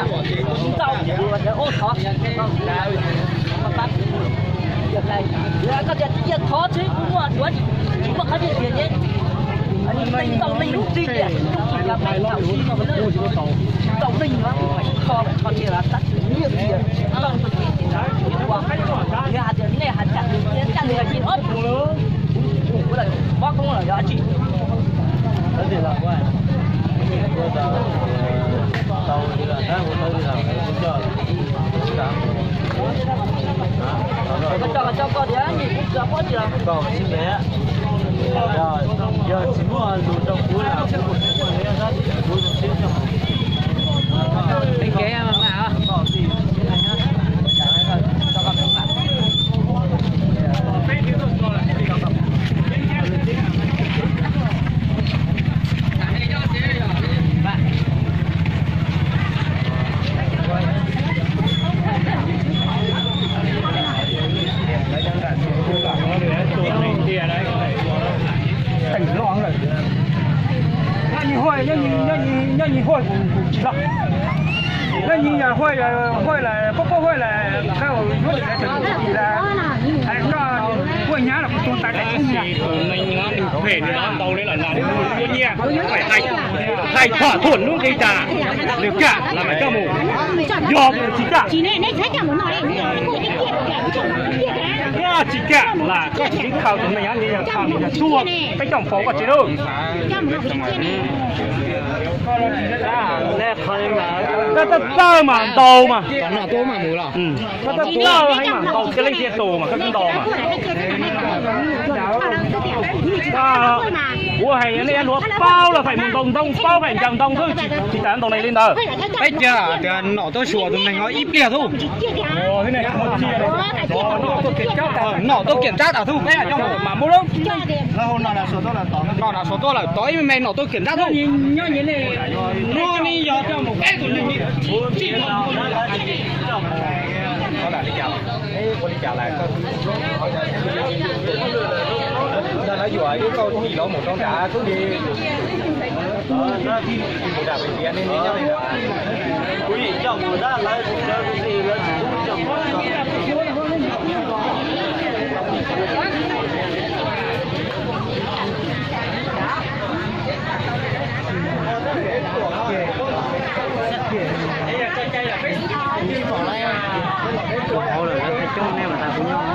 Ntau, ua tias ua thov, koj tias cia thov xwb, kuv muaj duav tsis muaj qhov tiag tiag ne. Ntau leej lub txij tias tub tsis yog peb thaum ntau leej no kho kho tiag los tab sis nyiaj tiag ntau tus txij tias ua, yog hais tias nej hais caj nws, caj nws los ces ob tug, kuv lawm mob koob los yog dab tsi. Koj coj los coj koj tias kuv tsis pob tsis los. Yog tsis muaj lus rau kuv los kuv zoo siab coj mus. Teem los lawm. Nyob nyi huaj, nyob nyi huaj kuv tsis los. Nyob nyi yog huaj, huaj lawm, pab pab huaj lawm, yuav lwm lawv tseem tsis los. Hais koj huaj nyab los kuv tus ntais tseem tsis los. Tus neeg no nws phem, nws ntau li lawm na, nws muaj nyiaj, hais thom thuam lub nqi tas, nws kam los mas koj mus. Yog tsis kam, yog tsis kam los koj tsis keev khaws tus neeg nyob li yog khaws nws yog tuag, peb coj mus faus koj tsev lauj. Koj txawj txawj mas ntaus mas. Koj txawj txawj heev mas ntaus thiab leej tiag tus mas koj twb ntaus mas. Kuv hais nej luag paub los feem mus ntaus ntoo, paub feem ncaws ntoo xwb, tsis tas ntaus neeg li ntawd. Peb cia tias nom tuaj xyuas tus neeg no ib pliag xwb. Nom tuaj kiểm tra tas xwb peb coj mus mas muab lub no na suav tuaj lawm tod ib me me nom tuaj kiểm tra xwb. Nyob ni yog peb tus neeg ua li cas lawm, ntag lawv yuam ib kauj ib los mus rau nrad xwb li. Mus dam pem tiav ne, nyob li kuv yim coj mus dab lawv tsis tau, lawv tsis tau coj mus. Hauv lawm, coob nej mas tas kuv nyob.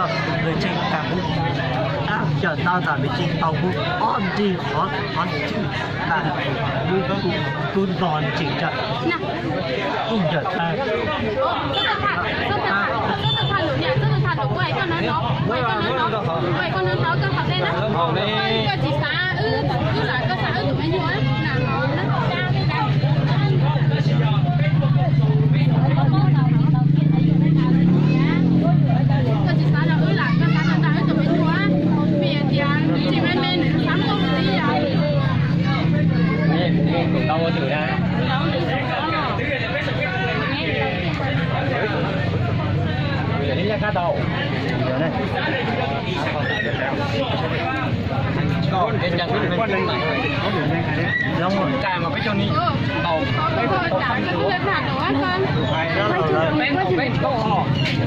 no, nws tseem kam mus, tab yog tau tas nws tseem tau mus ob nrig qhov, qhov twg mas kuv, kuv nto nws tseem ntsawg. Ib ntsawg tag. Koj tsis xav wb, wb lam koj xav wb tus me nyuam na. Koj tsis xav los wb lam koj xav tau wb tus me nyuam, vim tias tsis me me nws xav muaj tus txiv yom. Tau ua tus na.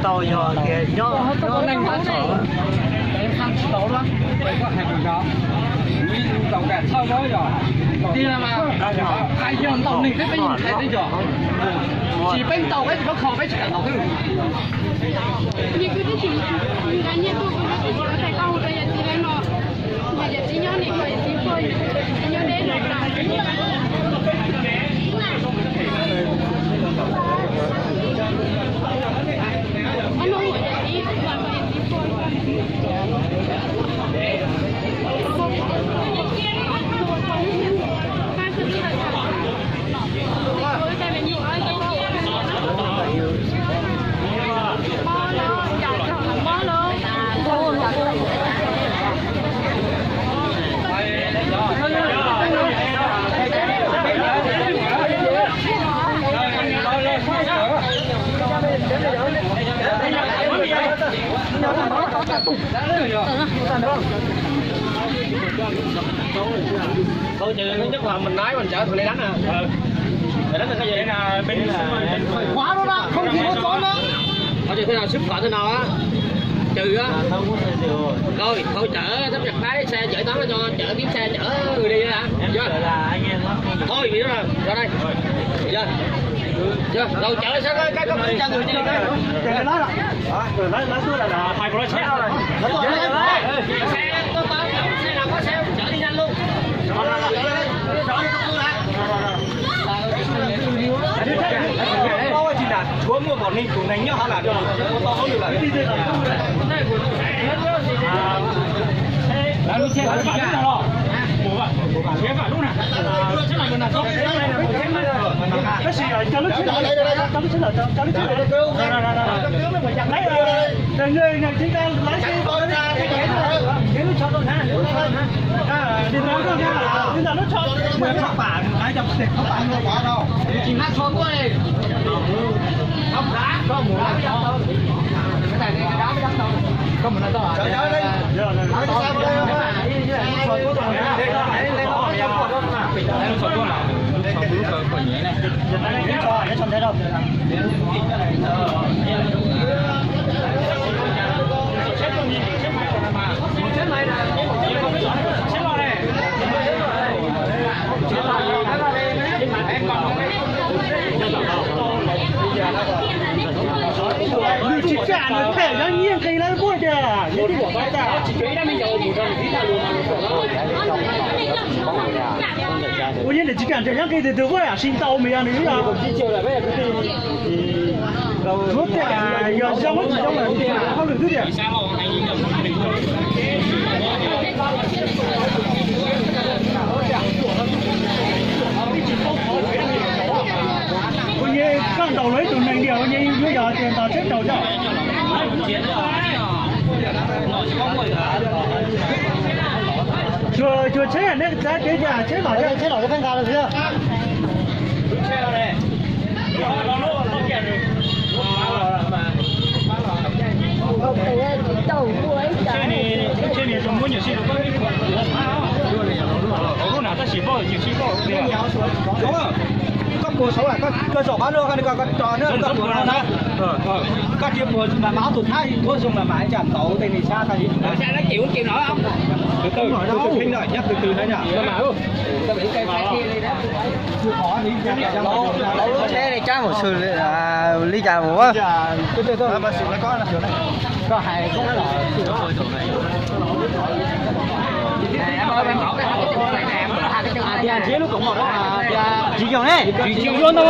Tau yog tias nyob nyob tau. Tiag mas, hais yog ntaus neeg peb peb yeej hais tib co. Tsis peb ntaus peb tsis paub kho peb tsis kam ntaus xwb. Thôi, giờ nó chắc là mình nói mình chở thằng này đánh à. Ờ. Để đánh thằng này. Khóa nó đó, không thì nó trốn đó. Thôi, giờ thế nào xếp khóa thế nào á? Trừ á. Rồi, thôi chở, sắp đặt lái xe chở tao cho chở tiếp xe chở người đi hả? Em chở là anh em nó không được. Thôi, vì đó là, ra đây. Giờ. Giờ, rồi chở sao cái, cái, cái, cái, chở người đi đây. Hãy subscribe cho kênh Ghiền Mì Gõ để không bỏ lỡ những video hấp dẫn. Nws tsis kam nws tham nyob nyiaj nqi lawm kuj tias nws tsis kam tham. Ua nyiaj nws tsis kam nrhiav nyob nqi tus twg kuj yam sib ntaus mas yog nws yog. Lub tias yog zoo tsis zoo lawm hauj lwm twb tias. Ua nyiaj koj ntaus luag ib tug neeg tias ua nyiaj yuav yog tias ntaus tsheb raus coj. Tsuas tsheb nej txav kev cas tsheb los tsheb los peb nqa los xwb. Koj puas saud, koj zaum qab no koj tso na, koj puas no na. Koj tsis puas mas ob tug thab ua zoo mas mas ib tsam ntaus tej ni sab tag. Tus twg, tus twg pheej na, nyob tus twg na. Lub tsheb cab mus xwm li cas mus? Tsis yoog ne, tsis yoog ntau.